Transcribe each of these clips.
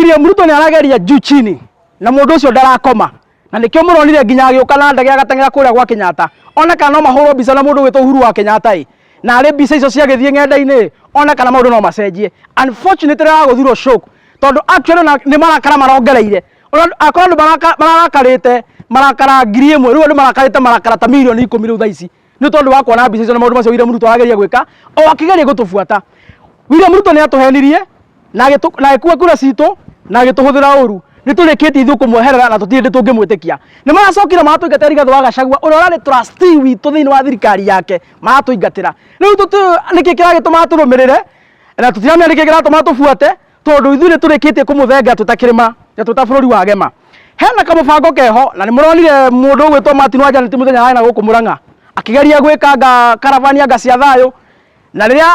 William Ruto nĩ arageria juu chini na mũndũ ũcio ndarakoma, na nĩkĩo mũronire nginya agĩũka na ndege agateng'era kũrĩa gwa Kenyatta, one kana no mahũrwo mbica na mũndũ ũgwĩtwo Uhuru wa Kenyatta ĩ, na arĩ mbica icio ciagĩthiĩ ng'enda-inĩ one kana maũndũ no macenjie. Unfortunately aragũthirwo shock tondũ actually ona nĩ marakara marongereire. Ona akorwo andũ mararakarĩte marakara 1000, rĩu andũ marakarĩte marakara ta 10,000,000 rĩu thaa ici nĩ tondũ wa kuona mbica icio na maũndũ macio William Ruto arageria gwĩka o akĩgeria gũtũbuata. William Ruto nĩ atũhenirie na agĩkua kura citũ na agĩtũhũthĩra ũru. Nĩ tũrĩkĩtie ithuĩ kũmweherera na tũtirĩ hĩndĩ tũngĩmwĩtĩkia. Nĩ maracokire maratũingatĩra Rigathĩ wa Gachagua ũrĩa ũrarĩ trustee witũ thĩinĩ wa thirikari yake, maratũingatĩra. Rĩu tũtiũĩ nĩkĩ kĩragĩtũma atũrũmĩrĩre na tũtiramenya nĩkĩ kĩratũma atũbuate tondũ ithuĩ nĩ tũrĩkĩtie kũmũthenga twĩ ta kĩrĩma na twĩ ta bũrũri wa Gema. Hena kamũbango keho na nĩ mũronire mũndũ ũgwĩtwo Martin wa Janet mũthenya arĩ na gũkũ Mũrang'a akĩgeria gwĩka anga caravan anga cia thayũ, na rĩrĩa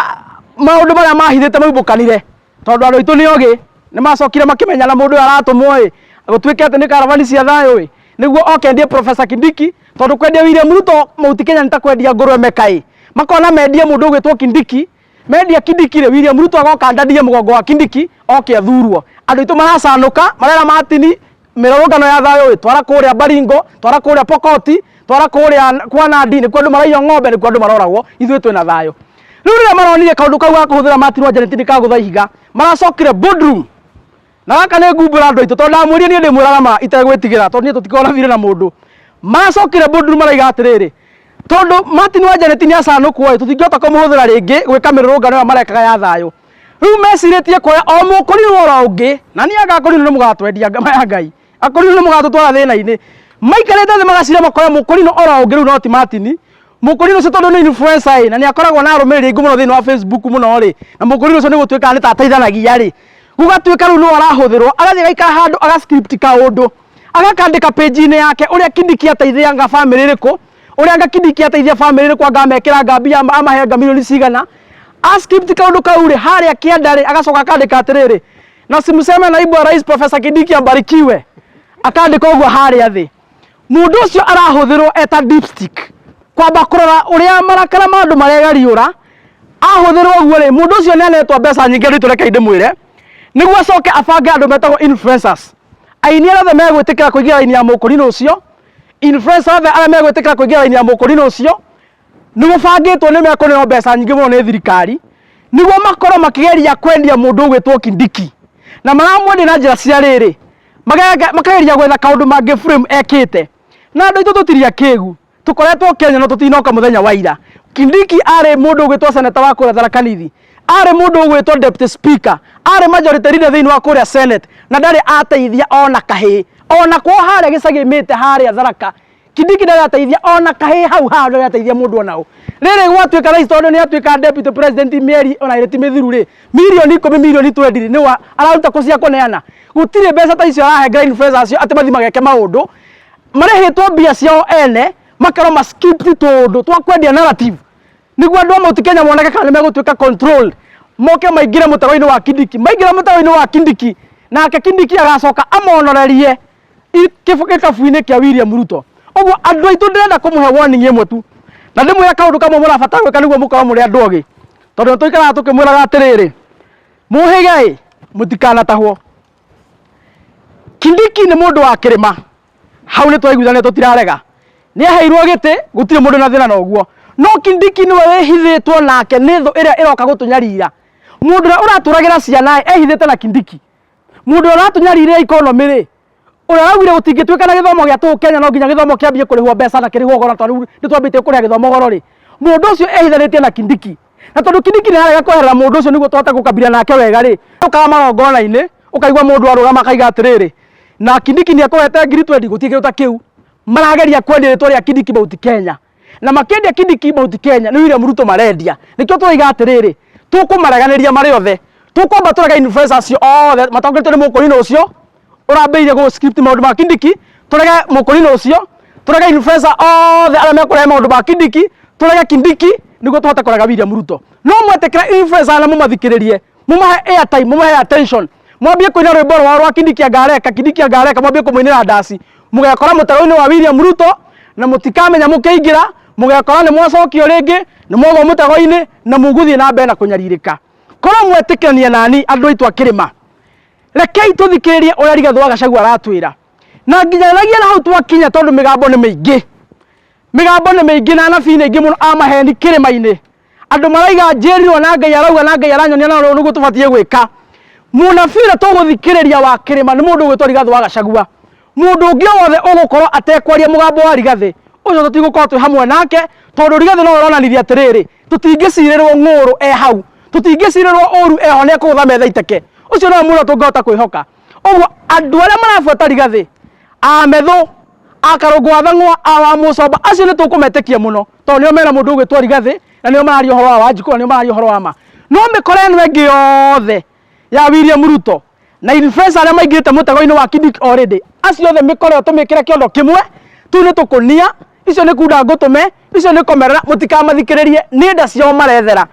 maũndũ marĩa mahithĩte maumbũkanire, tondũ andũ aitũ nĩ ogĩ, nĩ macokire makĩmenya na mũndũ ũyũ aratũmwo ĩ, gũtuĩke atĩ nĩ caravan cia thayũ ĩ, nĩguo oke endie Professor Kindiki, tondũ kwendia William Ruto Mount Kenya nĩ ta kwendia ngũrwe Mecca ĩ, makona mendie mũndũ ũgwĩtwo Kindiki. Mendia Kindiki rĩ, William Ruto agoka andandie mũgongo wa Kindiki oke athurwo. Andũ aitũ maracanũka, marera Martin mĩrũrũngano ya thayũ ĩ, twara kũrĩa Baringo, twara kũrĩa Pokoti, twara kũrĩa kwa Nandi, nĩkuo andũ maraiywo ng'ombe, nĩkuo andũ maroragwo, ithuĩ twĩna thayũ. Rĩu rĩrĩa maronire kaũndũ kau ga kũhũthĩra Martin wa Janet nĩ kagũtha ihiga, maracokire boardroom. Na gaka nĩ ngumbũra andũ aitũ tondũ ndamwĩrire niĩ ndĩmwĩraga ma itegwĩtigĩra tondũ niĩ tũtikoragwo na thirĩ na mũndũ. Maracokire boardroom maraiga atĩrĩrĩ, tondũ Martin wa Janet nĩ acanũkwo ĩ, tũtingĩhota kũmũhũthĩra rĩngĩ gwĩka mĩrũrũngano ĩyo marekaga ya thayũ. Rĩu mecirĩtie kuoya o mũkũrinũ oro ũngĩ, na niĩ anga akũrinũ nĩ mũgatwendia ngama ya Ngai, akũrinũ nĩ mũgatũtwara thĩna-inĩ. Maikarĩte thĩ magaciria makoya mũkũrinũ oro ũngĩ rĩu no ti Martin, mũkũrinũ ũcio tondũ nĩ influencer ĩ, na nĩ akoragwo na arũmĩrĩri aingĩ mũno thĩinĩ wa Facebook mũno rĩ, na mũkũrinũ ũcio nĩ gũtuĩka nĩ ta ateithanagia rĩ, gũgatuĩka rĩu nĩwe arahũthĩrwo, agathiĩ agaikara handũ aga script kaũndũ, agakandĩka page-inĩ yake ũrĩa Kindiki ateithia anga bamĩrĩ ĩrĩkũ, ũrĩa anga Kindiki ateithia bamĩrĩ ĩrĩkũ, anga amekĩra anga mbia amahe anga milioni cigana, a script kaũndũ kau rĩ, harĩa kĩanda rĩ, agacoka akandĩka atĩrĩrĩ, na simseme naibu wa rais Professor Kindiki abarikiwe, akandĩka ũguo harĩa thĩ. Mũndũ ũcio arahũthĩrwo eta dipstick kwamba kũrora ũrĩa marakara ma andũ maregariũra, ahũthĩrwo ũguo rĩ, mũndũ ũcio nĩ anetwo mbeca nyingĩ andũ aitũ rekei ndĩmwĩre, nĩguo acoke abange andũ metagwo influencers, aini arĩa othe megwĩtĩkĩra kũingĩra raini ya mũkũrinũ ũcio, influencer othe arĩa megwĩtĩkĩra kũingĩra raini ya mũkũrinũ ũcio, nĩ gũbangĩtwo nĩ mekũneo mbeca nyingĩ mũno nĩ thirikari, nĩguo makorwo makĩgeria kwendia mũndũ ũgwĩtwo Kindiki, na maramwendia na njĩra cia rĩrĩ, makageria gwetha kaũndũ mangĩ frame ekĩte, na andũ aitũ tũtirĩ akĩgu, tũkoretwo Kenya no tũtinoka mũthenya wa ira. Kindiki arĩ mũndũ ũgwĩtwo seneta wa kũrĩa Tharaka Nithi, arĩ mũndũ ũgwĩtwo deputy speaker, arĩ majority leader thĩinĩ wa kũrĩa Senate, na ndarĩ ateithia ona kahĩĩ, ona kwao harĩa gĩcagi mĩte harĩa Tharaka, Kindiki ndarĩ ateithia ona kahĩĩ hau hao ndarĩ ateithia mũndũ ona ũ. Rĩrĩ gwatuĩka thaa ici tondũ nĩ atuĩka deputy president mĩeri ona ĩrĩ ti mĩthiru rĩ, 10,000,000 20,000,000 rĩ, nĩwe araruta kũ cia kũneana? Gũtirĩ mbeca ta icio arahengera influencers acio atĩ mathiĩ mageke maũndũ, marĩhĩtwo mbia ciao ene, makerwo ma script tũũndũ twa kwendia narrative, nĩguo andũ a Mount Kenya moneke kana nĩ megũtuĩka controlled, moke maingĩre mũtego-inĩ wa Kindiki. Maingĩra mũtego-inĩ wa Kindiki, nake Kindiki agacoka amonorerie gĩkabu-inĩ kĩa William Ruto. Ũguo andũ aitũ ndĩrenda kũmũhe warning ĩmwe tu, na ndĩmwĩre kaũndũ kamwe mũrabatara gwĩka nĩguo mũkorwo mũrĩ andũ ogĩ, tondũ nĩ tũikaraga tũkĩmwĩraga atĩrĩrĩ, mũhĩge ĩ mũtikanatahwo. Kindiki nĩ mũndũ wa kĩrĩma, hau nĩ twaiguithania tũtirarega, nĩ aheirwo gĩtĩ, gũtirĩ mũndũ na thĩna na ũguo, no Kindiki nĩwe wĩhithĩtwo nake nĩ thũ ĩrĩa ĩroka gũtũnyarira. Mũndũ ũrĩa ũratũragĩra ciana ehithĩte na Kindiki. Mũndũ ũrĩa ũratũnyarirĩra economy rĩ, ũrĩa ũraugire gũtingĩtuĩka na gĩthomo gĩa tũhũ Kenya no nginya gĩthomo kĩambie kũrĩhwo mbeca na kĩrĩhwo goro tondũ rĩu nĩ twambĩtie kũrĩha gĩthomo goro rĩ, mũndũ ũcio ehithanĩtie na Kindiki. Na tondũ Kindiki nĩ ararega kweherera mũndũ ũcio nĩguo tũhote gũkabira nake wega rĩ, ũkaga magongona-inĩ, ũkaigua mũndũ arũgama akaiga atĩrĩrĩ, na Kindiki nĩ ekũhete ngiri twendi, gũtirĩ kĩndũ ta kĩu. Marageria kwendia rĩtwa rĩa Kindiki Mount Kenya. Na makĩendia Kindiki Mount Kenya nĩ William Ruto marendia. Nĩkĩo tũroiga atĩrĩrĩ, tũkũmareganĩria marĩ othe. Tũkwamba tũrege influencers acio othe matongoretio nĩ mũkũrinũ ũcio ũrambĩrĩirie gũ script maũndũ ma Kindiki, tũrege mũkũrinũ ũcio, tũrege influencer othe arĩa mekũrehe maũndũ ma Kindiki, tũrege Kindiki nĩguo tũhote kũrega William Ruto. No mwetĩkĩra influencer na mũmathikĩrĩrie, mũmahe airtime, mũmahe attention, mwambie kũina rwĩmbo rwao rwa Kindiki angareka, Kindiki angareka, mwambie kũmũinĩra ndaci, mũgekora mũtego-inĩ wa William Ruto na mũtikamenya mũkĩingĩra, mũgekora nĩ mwacokio rĩngĩ, nĩ mwagwa mũtego-inĩ na mũgũthiĩ na mbere na kũnyarirĩka. Korwo mwetĩkania nani andũ aitũ a kĩrĩma, Rekei tũthikĩrĩrie ũrĩa Rigathĩ wa Gachagua aratwĩra. Na nginyanagia na hau twakinya, tondũ mĩgambo nĩ mĩingĩ, mĩgambo nĩ mĩingĩ na anabii nĩ aingĩ mũno a maheni kĩrĩma-inĩ. Andũ maraiga njĩrirwo na Ngai arauga na Ngai aranyonia na nĩguo tũbatiĩ gwĩka. Mũnabii ũrĩa tũgũthikĩrĩria wa kĩrĩma nĩ mũndũ ũgwĩtwo Rigathĩ wa Gachagua. Mũndũ ũngĩ o wothe ũgũkorwo atekwaria mũgambo wa Rigathĩ, ũcio tũtigũkorwo twĩ hamwe nake, tondũ Rigathĩ nowe ũronanirie atĩrĩrĩ, tũtingĩcirĩrwo ng'ũrũ e hau, tũtingĩcirĩrwo ũru eho, nĩ ekũgũtha metha iteke. Ũcio nowe mũndũ tũngĩhota kwĩhoka. Ũguo andũ arĩa marabuata Rigathĩ, a Methũ, a Karũngũ wa Thang'wa, a wa Mũcomba, acio nĩ tũkũmetĩkia mũno, tondũ nĩo mena mũndũ ũgwĩtwo Rigathĩ, na nĩo mararia ũhoro wa Wanjikũ, na nĩo mararia ũhoro wa ma. No mĩkora ĩno ĩngĩ yothe ya William Ruto na influencer arĩa maingĩrĩte mũtego-inĩ wa Kindiki already, acio othe mĩkora ĩyo tũmĩkĩre kĩondo kĩmwe, tũu nĩ tũkũnia, icio nĩ kunda ngũtũme, icio nĩ komerera, mũtikamathikĩrĩrie, nĩ nda ciao marethera,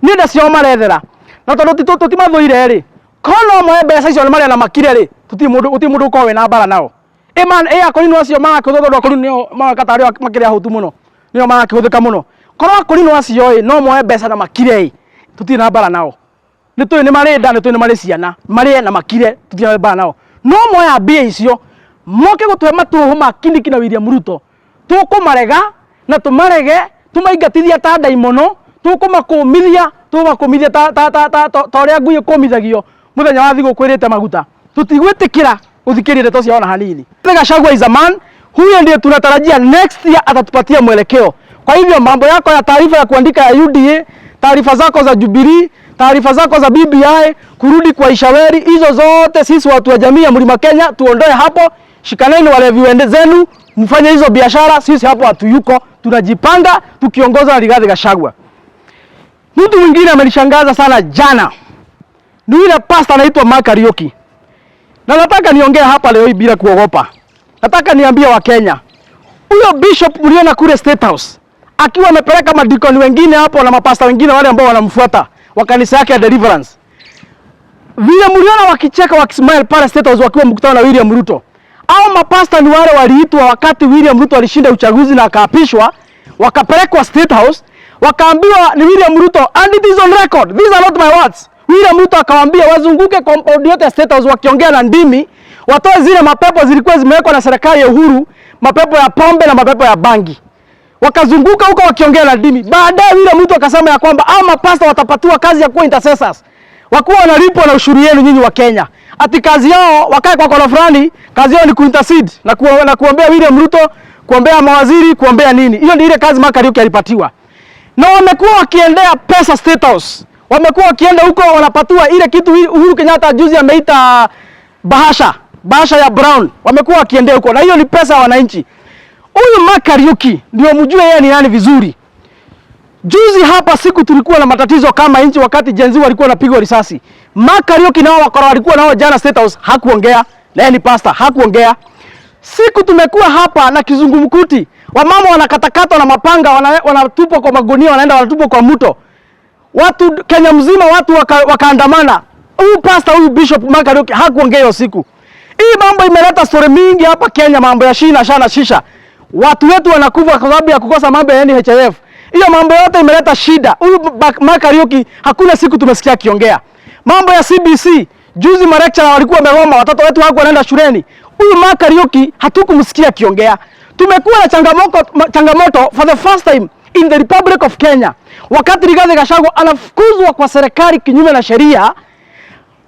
nĩ nda ciao marethera. Na tondũ tũtimathũire rĩ, korwo no moe mbeca icio marĩa na makire rĩ, gũtirĩ mũndũ ũkorwo wĩna mbara nao. Ĩ akũrinũ acio marakĩhũthĩka, tondũ akũrinũ nĩo maroneka tarĩ o makĩrĩ ahũtu mũno, nĩo marakĩhũthĩka mũno. Korwo akũrinũ acio ĩ no moe mbeca na makire ĩ, tũtirĩ na mbara nao. Nĩ tũĩ nĩ marĩ nda, nĩ tũĩ nĩ marĩ ciana, marĩe na makire, tũtirĩ na mbara nao. No moya mbia icio moke gũtũhe matũhũ ma Kindiki na William Ruto, tũkũmarega na tũmarege, tũmaingatithia ta ndaimono, tũkũmakũmithia, tũmakũmithia ta ta ta ta ta ũrĩa ngui ĩkũmithagio mũthenya wa thigũkũ ĩrĩte maguta. Tũtigwĩtĩkĩra gũthikĩrĩria ndeto ciao ona hanini. Gachagua is a man, huyo ndiye tunatarajia next year atatupatia mwelekeo. Kwa hivyo mambo yako ya taarifa ya kuandika ya UDA, taarifa zako za Jubilee, taarifa zako za BBI, kurudi kwa Ishaweri, hizo zote sisi watu wa jamii ya Mlima Kenya tuondoe hapo. Shikaneni walevi wende zenu, mfanye hizo biashara, sisi hapo hatuyuko, tunajipanga tukiongozwa na Rigathi Gachagua. Mtu mwingine amenishangaza sana jana ni yule pastor anaitwa Mark Kariuki. Na nataka niongee hapa leo hii bila kuogopa. Nataka niambie Wakenya, huyo bishop mliona kule State House akiwa amepeleka madikoni wengine hapo na mapasta wengine wale ambao wanamfuata wa kanisa yake ya Deliverance, vile mliona wakicheka wakismile pale State House wakiwa mkutano na William Ruto, au mapasta ni wale waliitwa wakati William Ruto alishinda uchaguzi na akaapishwa, wakapelekwa State House, wakaambiwa ni William Ruto, and it is on record, these are not my words. William Ruto akawaambia wazunguke compound yote ya State House wakiongea na ndimi, watoe zile mapepo zilikuwa zimewekwa na serikali ya Uhuru, mapepo ya pombe na mapepo ya bangi. Wakazunguka huko wakiongea na ndimi. Baadaye William Ruto akasema ya kwamba hao mapasta watapatiwa kazi ya kuwa intercessors, wakuwa wanalipwa na ushuru yenu nyinyi wa Kenya. Ati kazi yao wakae kwa kona fulani, kazi yao ni kuintercede na kuombea William Ruto, kuombea mawaziri, kuombea nini. Hiyo ndio ile kazi Mark Kariuki alipatiwa. Na wamekuwa wakiendea pesa State House. Wamekuwa wakienda huko wanapatiwa ile kitu Uhuru Kenyatta juzi ameita bahasha, bahasha ya brown. Wamekuwa wakiendea huko na hiyo ni pesa ya wananchi. Huyu Mark Kariuki ndio mjue yeye ni nani vizuri. Juzi hapa siku tulikuwa na matatizo kama nchi wakati Gen Z walikuwa wanapigwa risasi. Mark Kariuki nao wakora walikuwa nao jana State House hakuongea, na yeye ni pastor, hakuongea. Siku tumekuwa hapa na kizungumkuti, wamama wanakatakatwa na mapanga, wanatupwa kwa magunia, wanaenda wanatupwa kwa mto. Watu Kenya mzima watu wakaandamana. Huyu pastor, huyu Bishop Mark Kariuki hakuongea hiyo siku. Hii mambo imeleta story mingi hapa Kenya, mambo ya shina shana shisha. Watu wetu wanakufa kwa sababu ya kukosa mambo ya NHIF. Hiyo mambo yote imeleta shida. Huyu Mark Kariuki hakuna siku tumesikia akiongea. Mambo ya CBC, juzi malecturer walikuwa wamegoma, watoto wetu hawakuwa wanaenda shuleni. Huyu Mark Kariuki hatukumsikia akiongea. Tumekuwa na changamoto for the first time in the Republic of Kenya. Wakati Rigathi Gachagua anafukuzwa kwa serikali kinyume na sheria,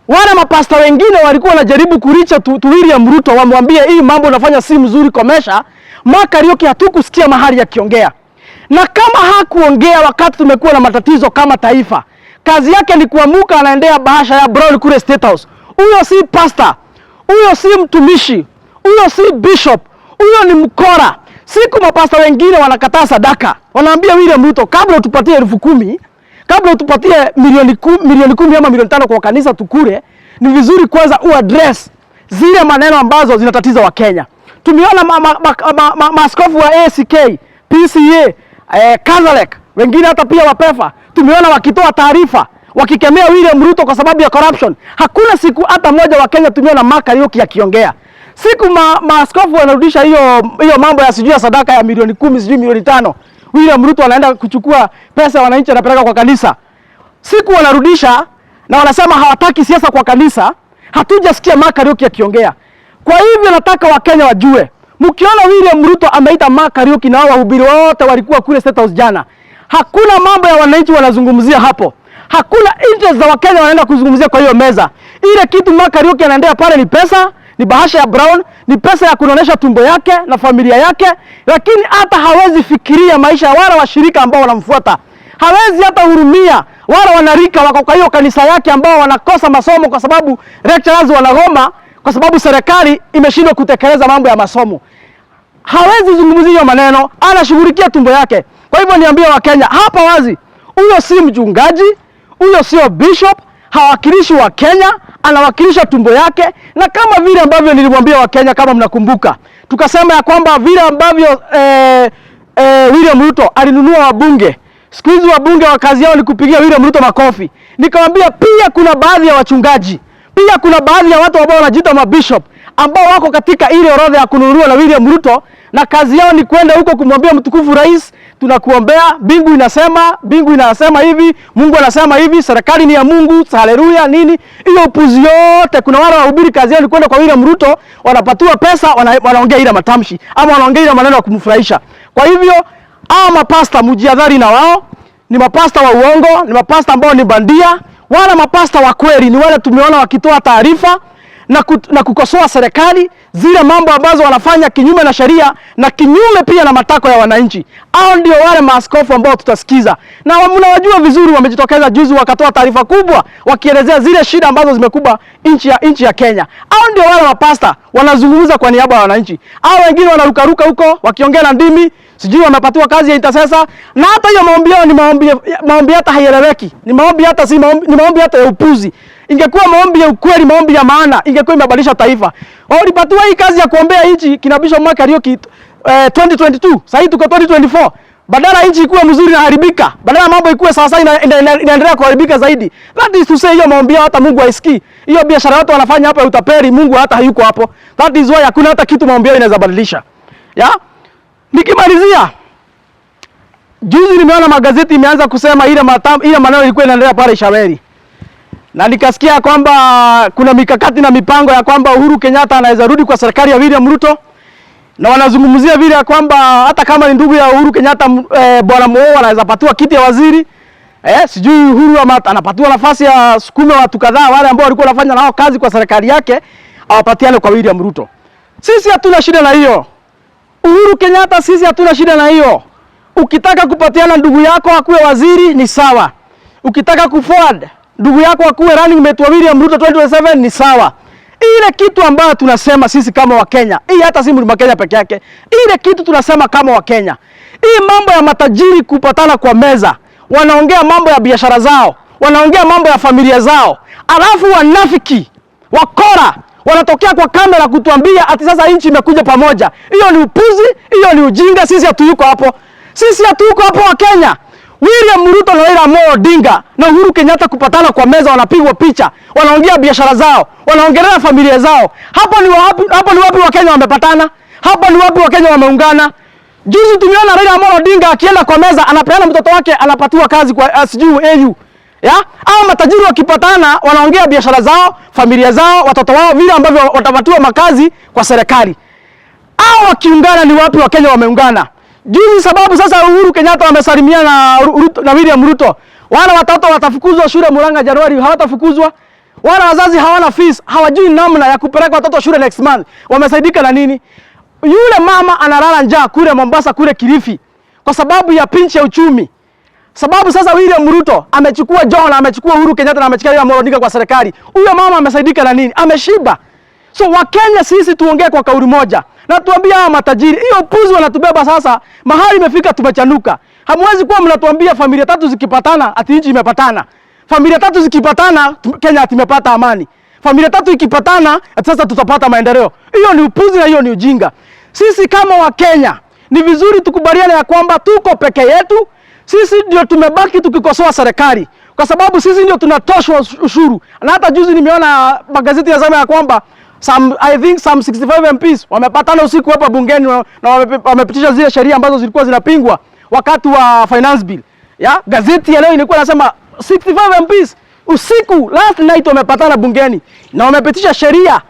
wale mapasta wengine walikuwa wanajaribu kureach to William Ruto wamwambie hii mambo unafanya si mzuri, komesha. Mark Kariuki hatukusikia mahali akiongea, na kama hakuongea wakati tumekuwa na matatizo kama taifa, kazi yake ni kuamuka anaendea bahasha ya brown kule State House. Huyo si pastor, huyo si mtumishi, huyo si bishop, huyo ni mkora. Siku mapasta wengine wanakataa sadaka, wanaambia William Ruto, kabla utupatie 10,000, kabla utupatie milioni 10 ama milioni 5 kwa kanisa tukule, ni vizuri kwanza uaddress zile maneno ambazo zinatatiza Wakenya. Tumeona maaskofu wa ACK, PCEA, Catholic, wengine hata pia wapefa, tumeona wakitoa taarifa wakikemea William Ruto kwa sababu ya corruption. Hakuna siku hata moja wa Kenya tumeona Mark Kariuki akiongea. Siku maaskofu wanarudisha hiyo hiyo mambo ya sijui ya sadaka ya milioni 10, sijui milioni 5, William Ruto anaenda kuchukua pesa ya wananchi anapeleka kwa kanisa. Siku wanarudisha na wanasema hawataki siasa kwa kanisa. Hatujasikia Mark Kariuki akiongea. Kwa hivyo nataka Wakenya wajue, mkiona William Ruto ameita Mark Kariuki na hao wahubiri wote walikuwa kule State House jana, hakuna mambo ya wananchi wanazungumzia hapo. Hakuna interest za Wakenya wanaenda kuzungumzia kwa hiyo meza. Ile kitu Mark Kariuki anaendea pale ni pesa, ni bahasha ya brown, ni pesa ya kunonesha tumbo yake na familia yake, lakini hata hawezi fikiria maisha ya wale washirika ambao wanamfuata. Hawezi hata hurumia wale wanarika wako kwa hiyo kanisa yake ambao wanakosa masomo kwa sababu lecturers wanagoma kwa sababu serikali imeshindwa kutekeleza mambo ya masomo. Hawezi zungumzia hiyo maneno, anashughulikia tumbo yake. Kwa hivyo niambie Wakenya hapa wazi, huyo si mchungaji, huyo sio bishop, hawakilishi Wakenya, anawakilisha tumbo yake. Na kama vile ambavyo nilimwambia Wakenya, kama mnakumbuka, tukasema ya kwamba vile ambavyo William Ruto alinunua wabunge, siku hizi wabunge wa kazi yao ni kupigia William Ruto makofi. Nikamwambia pia kuna baadhi ya wachungaji, pia kuna baadhi ya watu ambao wanajiita mabishop ambao wako katika ile orodha ya kununuliwa na William Ruto, na kazi yao ni kwenda huko kumwambia mtukufu rais, tunakuombea, mbingu inasema hivi, Mungu anasema hivi, serikali ni ya Mungu, haleluya nini. Hiyo upuzi yote. Kuna wale wahubiri kazi yao ni kwenda kwa William Ruto, wanapatiwa pesa, wanaongea ile matamshi ama wanaongea ile maneno ya kumfurahisha. Kwa hivyo hawa mapasta mjiadhari na wao, ni mapasta wa uongo, ni mapasta ambao ni bandia. Wala mapasta wa kweli ni wale tumeona wakitoa taarifa na kukosoa serikali zile mambo ambazo wanafanya kinyume na sheria na kinyume pia na matakwa ya wananchi. Hao ndio wale maaskofu ambao tutasikiza, na mnawajua vizuri, wamejitokeza juzi wakatoa taarifa kubwa wakielezea zile shida ambazo zimekuba nchi ya Kenya. Hao ndio wale mapasta wanazungumza kwa niaba ya wananchi. Hao wengine wanarukaruka huko wakiongea na ndimi, sijui wamepatiwa kazi ya intercessor, na hata hiyo maombi yao ni maombi hata haieleweki, ni maombi hata si maombi, ni maombi hata ya upuzi. Ingekuwa maombi ya ukweli, maombi ya maana, ingekuwa imebadilisha taifa. Walipatiwa hii kazi ya kuombea nchi kina Bishop Mark Kariuki 2022. Sasa hii tuko 2024. Badala nchi ikuwe mzuri inaharibika. Badala mambo ikuwe sawa sawa inaendelea kuharibika zaidi. That is to say hiyo maombi yao hata Mungu haisikii. Hiyo biashara watu wanafanya hapa ya utapeli, Mungu hata hayuko hapo. That is why hakuna hata kitu maombi yao inaweza badilisha. Ya? Nikimalizia, juzi nimeona magazeti imeanza kusema ile maneno ilikuwa inaendelea pale Ichaweri. Na nikasikia kwamba kuna mikakati na mipango ya kwamba Uhuru Kenyatta anaweza rudi kwa serikali ya William Ruto, na wanazungumzia vile ya kwamba hata kama ni ndugu ya Uhuru Kenyatta, bwana Muhoho anaweza patiwa kiti ya waziri. Sijui Uhuru ama anapatiwa nafasi ya sukume watu kadhaa wale ambao walikuwa wanafanya nao kazi kwa serikali yake awapatiane kwa William Ruto. Sisi hatuna shida na hiyo. Uhuru Kenyatta, sisi hatuna shida na hiyo. Ukitaka kupatiana ndugu yako akuwe waziri ni sawa. Ukitaka kuforward ndugu yako akuwe running mate wa William Ruto 2027 ni sawa. Ile kitu ambayo tunasema sisi kama Wakenya, hii hata si Mlima Kenya peke yake. Ile kitu tunasema kama Wakenya, hii mambo ya matajiri kupatana kwa meza, wanaongea mambo ya biashara zao, wanaongea mambo ya familia zao, alafu wanafiki wakora wanatokea kwa kamera kutuambia ati sasa nchi imekuja pamoja. Hiyo ni upuzi, hiyo ni ujinga. Sisi hatuyuko hapo, sisi hatuko hapo Wakenya. William Ruto na Raila Amolo Odinga na Uhuru Kenyatta kupatana kwa meza, wanapigwa picha, wanaongea biashara zao, wanaongelea familia zao. Hapo ni wapi? Hapo ni wapi Wakenya wamepatana? Hapo ni wapi Wakenya wameungana? Juzi tumeona Raila Amolo Odinga akienda kwa meza, anapeana mtoto wake, anapatiwa kazi kwa sijui AU. Ya? Au matajiri wakipatana wanaongea biashara zao, familia zao, watoto wao vile ambavyo watapatiwa makazi kwa serikali. Au wakiungana ni wapi Wakenya wameungana? Juzi sababu sasa Uhuru Kenyatta wamesalimiana na Ruto, na William Ruto. Wale watoto watafukuzwa shule Murang'a Januari, hawatafukuzwa. Wale wazazi hawana fees, hawajui namna ya kupeleka watoto shule next month. Wamesaidika na nini? Yule mama analala njaa kule Mombasa, kule Kilifi kwa sababu ya pinch ya uchumi. Sababu sasa William Ruto amechukua John, amechukua Uhuru Kenyatta na amechukua Raila Amolo Odinga kwa serikali. Huyo mama amesaidika na nini? Ameshiba. So Wakenya sisi tuongee kwa kauli moja na tuambie hawa matajiri, hiyo upuzi wanatubeba sasa, mahali imefika tumechanuka. Hamwezi kuwa mnatuambia familia tatu zikipatana ati nchi imepatana. Familia tatu zikipatana Kenya ati imepata amani. Familia tatu ikipatana ati sasa tutapata maendeleo. Hiyo ni upuzi na hiyo ni ujinga. Sisi kama Wakenya ni vizuri tukubaliane ya kwamba tuko peke yetu. Sisi ndio tumebaki tukikosoa serikali kwa sababu sisi ndio tunatoshwa ushuru. Na hata juzi nimeona magazeti yanasema ya kwamba some, I think some 65 MPs wamepatana usiku hapa bungeni na wamepitisha zile sheria ambazo zilikuwa zinapingwa wakati wa finance bill. Ya, gazeti ya leo ilikuwa inasema 65 MPs Usiku last night wamepatana bungeni na wamepitisha sheria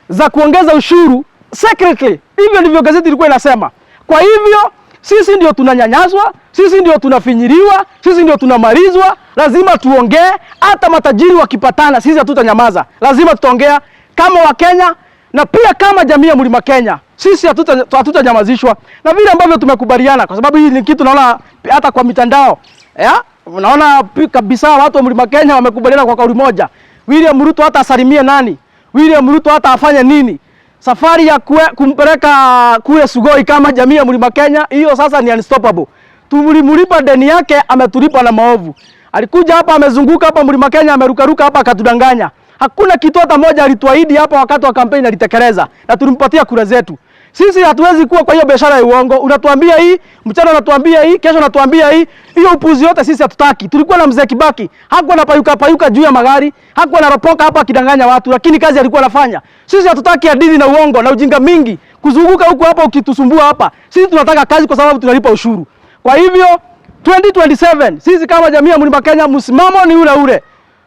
za kuongeza ushuru secretly. Hivyo ndivyo gazeti ilikuwa inasema. Kwa hivyo sisi ndio tunanyanyaswa, sisi ndio tunafinyiliwa, sisi ndio tunamalizwa. Lazima tuongee. Hata matajiri wakipatana, sisi hatutanyamaza, lazima tutaongea kama Wakenya na pia kama jamii ya Mlima Kenya. Sisi hatutanyamazishwa na vile ambavyo tumekubaliana, kwa sababu hii ni kitu naona hata kwa mitandao ya unaona kabisa watu wa Mlima Kenya wamekubaliana kwa kauli moja. William Ruto hata asalimie nani, William Ruto hata afanye nini, safari ya kumpeleka kule Sugoi kama jamii ya Mlima Kenya, hiyo sasa ni unstoppable. Tulimlipa deni yake, ametulipa na maovu. Alikuja hapa amezunguka hapa Mlima Kenya, amerukaruka hapa akatudanganya. Hakuna kitu hata moja alituahidi hapa wakati wa kampeni alitekeleza, na tulimpatia kura zetu. Sisi hatuwezi kuwa kwa hiyo biashara ya uongo. Unatuambia hii, mchana unatuambia hii, kesho unatuambia hii. Hiyo upuzi yote sisi hatutaki. Tulikuwa na mzee Kibaki, hakuwa na payuka payuka juu ya magari, hakuwa na ropoka hapa akidanganya watu, lakini kazi alikuwa anafanya. Sisi hatutaki hadithi na uongo na ujinga mingi kuzunguka huku hapa ukitusumbua hapa. Sisi tunataka kazi kwa sababu tunalipa ushuru. Kwa hivyo 2027 sisi kama jamii ya Mlima Kenya msimamo ni ule ule.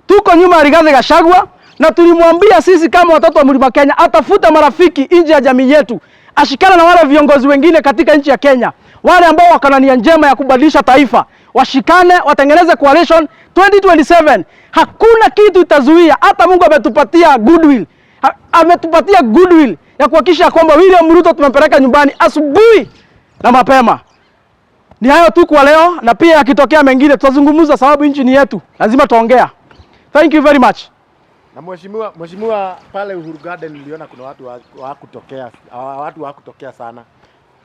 Tuko nyuma ya Rigathi Gachagua na tulimwambia sisi kama watoto wa Mlima Kenya atafuta marafiki nje ya jamii yetu, ashikane na wale viongozi wengine katika nchi ya Kenya, wale ambao wako na nia njema ya kubadilisha taifa, washikane, watengeneze coalition 2027. Hakuna kitu itazuia. Hata Mungu ametupatia goodwill, ametupatia goodwill ya kuhakikisha kwamba William Ruto tumempeleka nyumbani asubuhi na mapema. Ni hayo tu kwa leo, na pia yakitokea mengine tutazungumza, sababu nchi ni yetu, lazima tuongea. Thank you very much. Na mheshimiwa, pale Uhuru Garden niliona kuna watu hawakutokea, watu hawakutokea sana.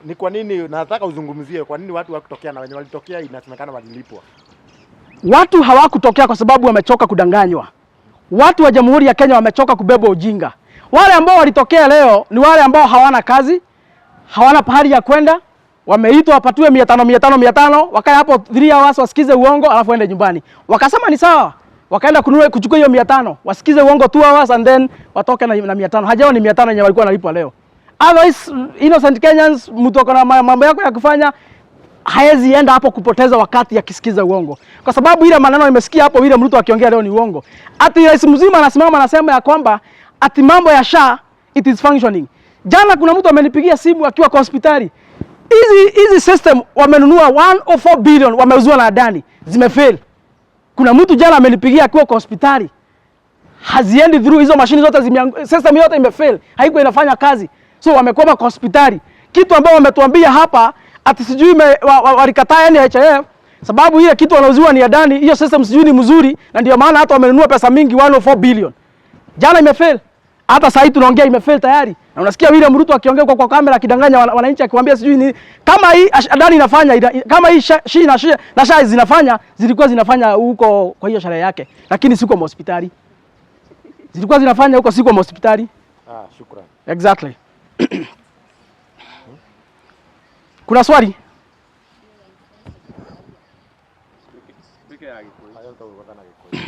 Ni kwa nini? Nataka uzungumzie kwa nini watu hawakutokea na wenye walitokea inasemekana walilipwa. Watu hawakutokea kwa sababu wamechoka kudanganywa. Watu wa Jamhuri ya Kenya wamechoka kubebwa ujinga. Wale ambao walitokea leo ni wale ambao hawana kazi, hawana pahali ya kwenda, wameitwa wapatiwe 500 500 500, wakae hapo 3 hours wasikize uongo alafu waende nyumbani. Wakasema ni sawa. Wakaenda kununua kuchukua hiyo 500, wasikize uongo 2 hours and then watoke na 500. Hajao ni 500 yenye walikuwa wanalipwa leo. Otherwise innocent Kenyans, mtu ako na mambo yako ya kufanya haezi enda hapo kupoteza wakati akisikiza uongo, kwa sababu ile maneno nimesikia hapo William Ruto akiongea leo ni uongo. Ati rais mzima anasimama anasema ya kwamba ati mambo ya SHA it is functioning. Jana kuna mtu amenipigia simu akiwa kwa hospitali. Hizi system wamenunua 104 billion wameuziwa na Adani, zimefail. Kuna mtu jana amenipigia akiwa kwa hospitali, haziendi through hizo mashini zote system yote imefail, haiko inafanya kazi, so wamekwama kwa hospitali. Kitu ambao wametuambia hapa ati sijui walikataa NHIF sababu ile kitu wanauziwa ni Adani, hiyo system sijui ni mzuri, na ndio maana hata wamenunua pesa mingi 104 billion. Jana imefail. Hata sasa hivi tunaongea imefail tayari. Na unasikia William Ruto akiongea kwa kamera akidanganya wananchi akiwaambia sijui ni kama hii Adani inafanya kama hii shi na shi na SHA zinafanya, zilikuwa zinafanya huko kwa hiyo sherehe yake, lakini si kwa hospitali. Zilikuwa zinafanya huko, si kwa hospitali. Ah, shukrani. Exactly. Kuna swali? Hayo ndio na Gikuyu.